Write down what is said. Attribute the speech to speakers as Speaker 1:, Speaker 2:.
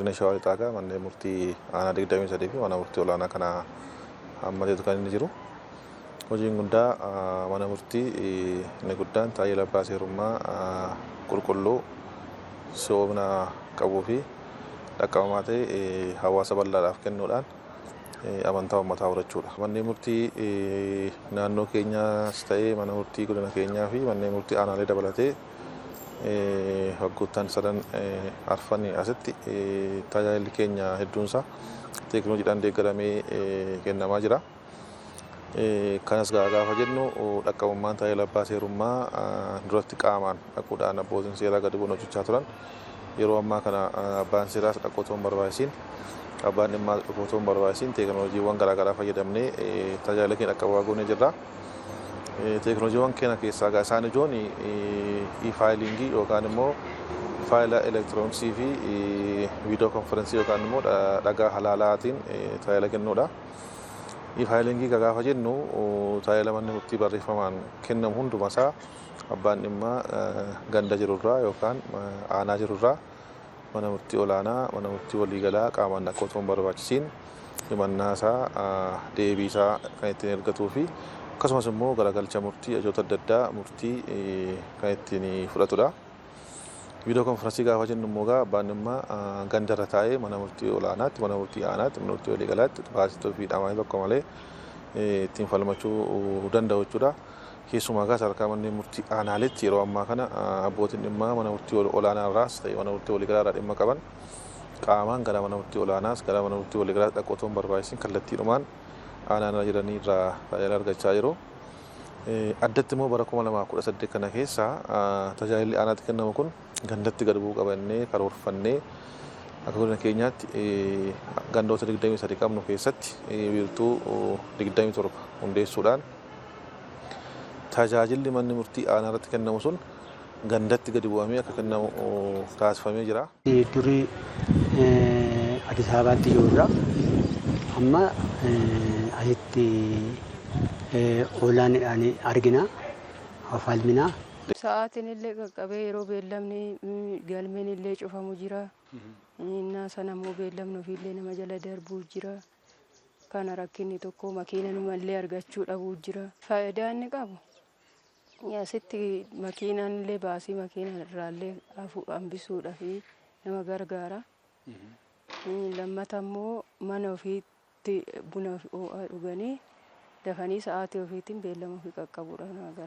Speaker 1: Godina Shawaa Lixaa manneen murtii aanaa 23 fi mana murtii olaanaa kana hammateetu kan inni jiru. Hojiin guddaa mana murtii inni guddaan tajaajila abbaa seerummaa qulqulluu si'oomina qabuu fi dhaqqabamaa ta'e hawaasa bal'aadhaaf kennuudhaan amantaa uummataa horachuudha. Manneen murtii naannoo keenyaas ta'ee mana murtii godina keenyaa fi manneen murtii aanaalee dabalatee waggoottan sadan arfan asitti tajaajilli keenya hedduunsaa teekinooloojiidhaan deeggaramee kennamaa jira. Kanas gaafa jennu dhaqqabummaan tajaajila abbaa seerummaa duratti qaamaan dhaquudhaan abbootiin seeraa gadi bu'uun hojjechaa turan yeroo ammaa kana abbaan seeraas dhaquu otoo hin barbaachisiin, abbaan dhimmaa dhufuu otoo hin barbaachisiin, teekinooloojiiwwan garaagaraa fayyadamnee tajaajila keenya dhaqqabaa goonee jirra. Teekinooloojiiwwan keenya keessaa isaan ijoon e-filing yookaan immoo faayila elektirooniksii fi viidiyoo konferensii yookaan immoo dhagaa halaalaatiin tajaajila kennuudha. E-filing gaafa jennu tajaajila manni murtii barreeffamaan kennamu hundumasaa abbaan dhimmaa ganda jirurraa yookaan aanaa jirurraa mana murtii olaanaa, mana murtii waliigalaa qaamaan dhaquu otoo hin barbaachisiin himannaa isaa, deebii isaa kan ittiin ergatuu fi akkasumas immoo garagalcha murtii, ajajoota adda addaa murtii kan ittiin fudhatudha. Viidiyoo konferensii gaafa jennu immoo abbaan dhimmaa gandarra taa'ee mana murtii olaanaatti, mana murtii aanaatti, mana murtii waliigalaatti baasii fi dhamaanii tokko malee ittiin falmachuu danda'u jechuudha. Keessumaa egaa sadarkaa manneen murtii aanaaleetti yeroo ammaa kana abbootiin dhimmaa mana murtii olaanaa irraas ta'e mana murtii waliigalaa irraa dhimma qaban qaamaan gara mana murtii olaanaas gara mana murtii waliigalaas dhaquu otoo hin barbaachisiin kallattiidhumaan aanaa jiranii irraa tajaajila argachaa jiru. Addatti immoo bara 2018 kana keessa tajaajilli aanaatti kennamu kun gandatti gad bu'uu qabannee karoorfannee akka godina keenyaatti gandoota 23 qabnu keessatti wiirtuu 27 hundeessuudhaan tajaajilli manni murtii aanaa irratti kennamu sun gandatti gadi bu'amee akka kennamu taasifamee jira.
Speaker 2: Durii Addis Ababaatti jirurra amma asitti olaanaadhaan argina, falmina.
Speaker 3: Sa'aatiin illee qaqqabee yeroo beellamni galmeen illee cufamu jira. Innaa sana immoo beellamni ofiillee nama jala darbuu jira. Kana rakkinni tokko makiina numallee argachuu dhabuu jira. Faayidaa inni qabu asitti makiinaan illee baasii makiina irraallee hambisuudhaaf nama gargaara. Lammata immoo mana ofiitti buna ho'aa dhuganii dafanii sa'aatii ofiitiin beellama ofii qaqqabuudhaaf nama gargaara.